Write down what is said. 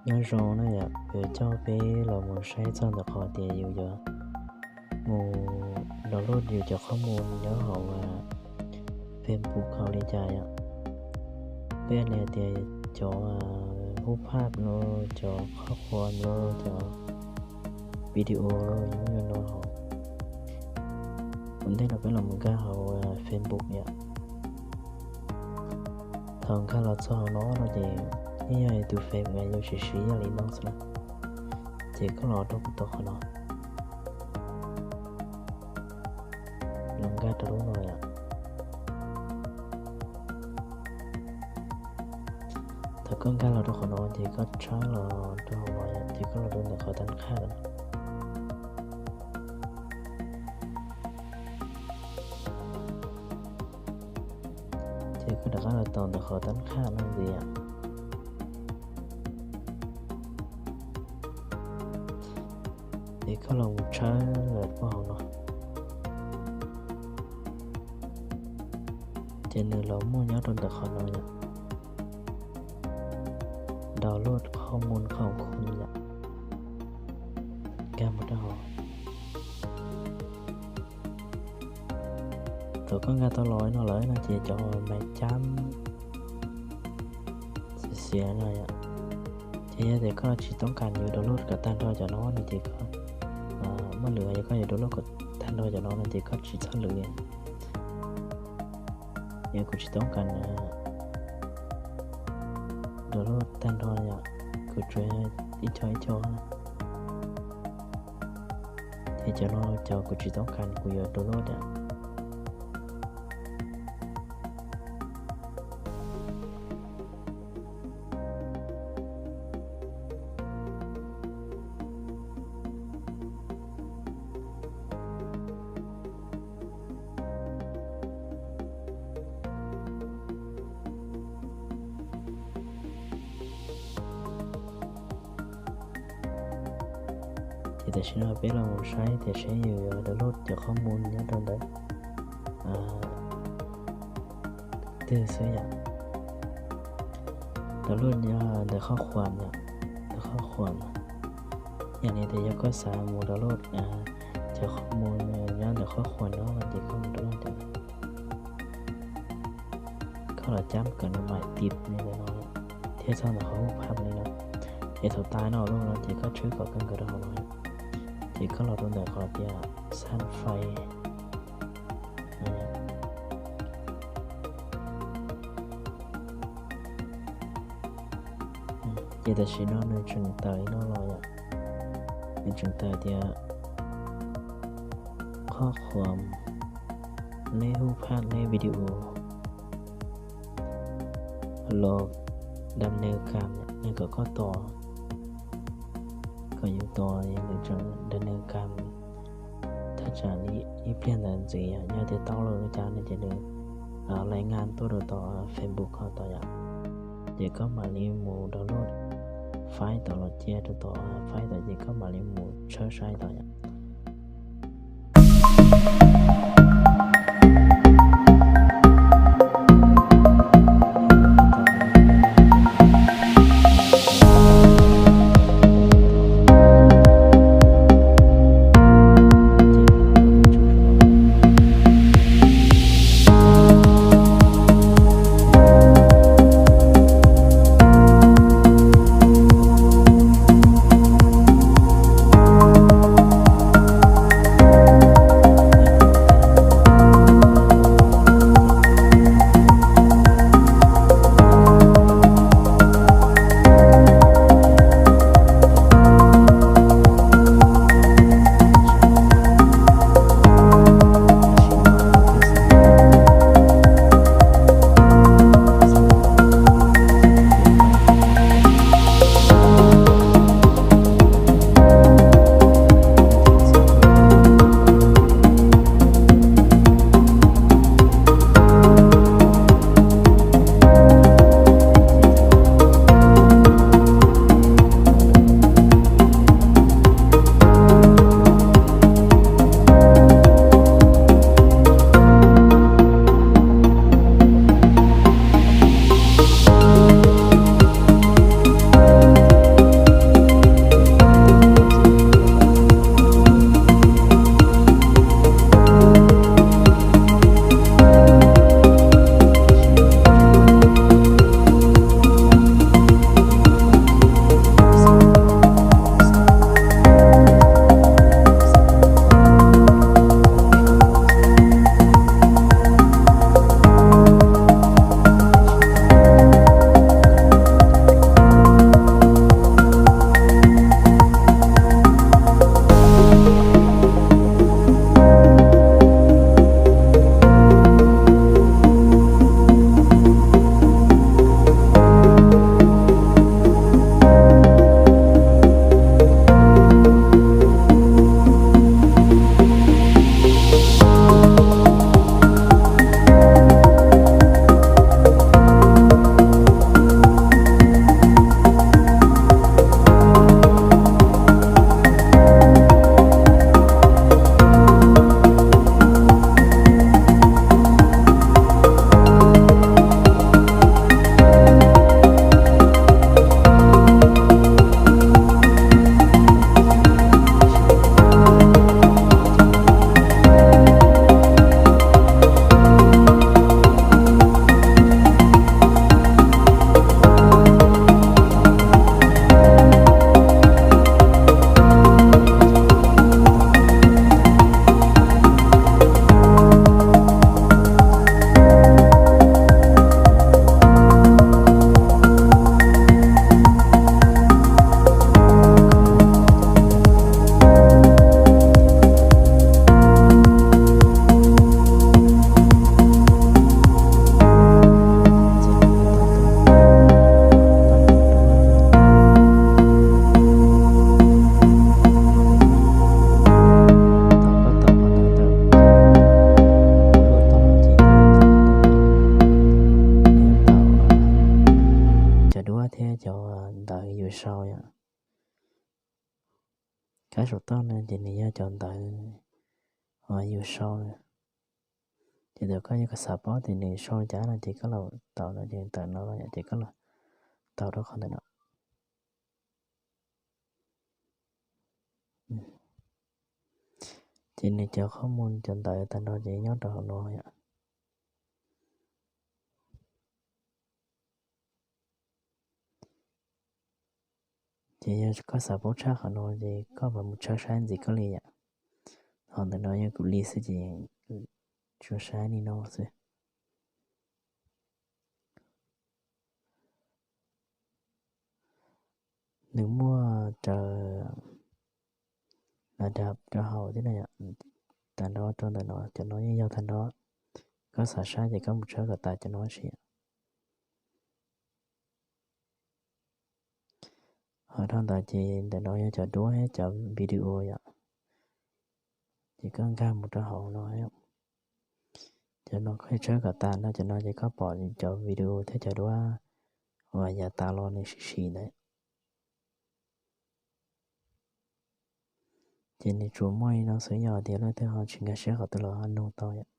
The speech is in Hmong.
Nyob zoo na yom, kuv coj peb los mus saib txog ntawm qhov tias yus yuav mus download yus cov qhov mus nyob hauv Facebook hauv li cas yom. Peb li tias cov hub phaj los, cov qhov khuam los, cov video los, yog no hauv. Ua ntej no peb los mus nkag hauv Facebook yom. Thaum nkag los txog hauv no no ces yeej yog tus Facebook yuav siv siv yog li no xwb na. Ces koj los rau kuv tau qhov no, los nkag rau lub no yom. Thaum koj nkag los rau qhov no ces koj tshawb los rau hauv no yom, ces koj los rau ntawm qhov tab qhaj no. Ces koj rov qab los tau ntawm qhov tab qhaj no ntxiv yom. Ces koj los mus tshawb lawm pog hauv no, ces nws los muaj nyob rau ntawm qhov no yom, download qhov mus qhov khu yom. Nkag mus rau hauv. Thaum koj nkag tau los no lawm no ces cov maiv cab xiav xiav no yom. Ces yog tias koj tsis toob kas yuav download kom tag nrho cov no no ces koj muaj lwm, yog koj yuav download kom tag nrho cov no no ces koj tsis txhob lwm. Yog kuv tsis toob kas download tag nrho yom, kuv tsuas ib co ib co na. Ces cov no cov kuv tsis toob kas kuv yuav download yom. Ces tam sim no peb los mus saib tias seb yus yuav download cov qhov mus nyob rau ntawm twg xwb yom. Download nyob ntawm qhov khuam yom, ntawm qhov khuam. Yog li tias yog koj xav mus download cov qhov mus nyob ntawm qhov khuam no no ces koj mus download cov no. Koj los cab kom nws mam tiv li ntawm no thiab txog ntawm qhov hub phaj li no. Ces thaum tas no lawm no ces koj tshwb kom kawg nkaus rau hauv no, ces koj los rau ntawm qhov tias xab fais. Ces tam sim no nws tseem tawm li no los yom, nws tseem tawm tias qhov khuam, neb hub phaj neb video los dam nws kam, nws kom koj tos, kom yus tos nws tseem dam nws kam. Thaj tsam li ib pliag ntawd ntxiv yog tias tau lawm no cas no ces nws lais ngas tuaj rau tom Facebook koj tod yom. Ces koj mam li mus download file tod los cia rau tom file tod ces koj mam li mus tshawb saib tod yom. thiab cov ntawv yus sau yom. Kab saum toj no ces nws yog cov ntawv uas yus sau na. Ces thaum koj yuav xav paub tias nws sau li cas no ces koj los tau no ces tawm no los yom, ces koj los tau rau qhov ntawm no. Ces nws cov qhov muag cov ntawv tag nrho ces nyob rau hauv no yom. Ces yog koj xav paub tshaj qhov no ces koj mam mus tshawb saib ntxiv koj li yom. Ho ntawm no yog kuv li xwb ces tsuas saib li no xwb. Nws muaj raws las dab rau hauv thiab na yom. Tag nrho rau ntawm no, cov no yeej yog tag nrho. Koj xav saib ces koj mus tshawb kom tas cov no ua si. Ho dhau ntawd ces ntawm no yog cov duab thiab cov video yom. Ces koj nkag mus rau hauv no, cov no koj tshawb kom tas no, cov no ces koj pom cov video thiab cov duab uas yav tas los nws sim sim ntawd. Ces nws tsuas muaj li no xwb, yog tias leej twg ho tsis nkag siab qhov twg los ho nug tau yom.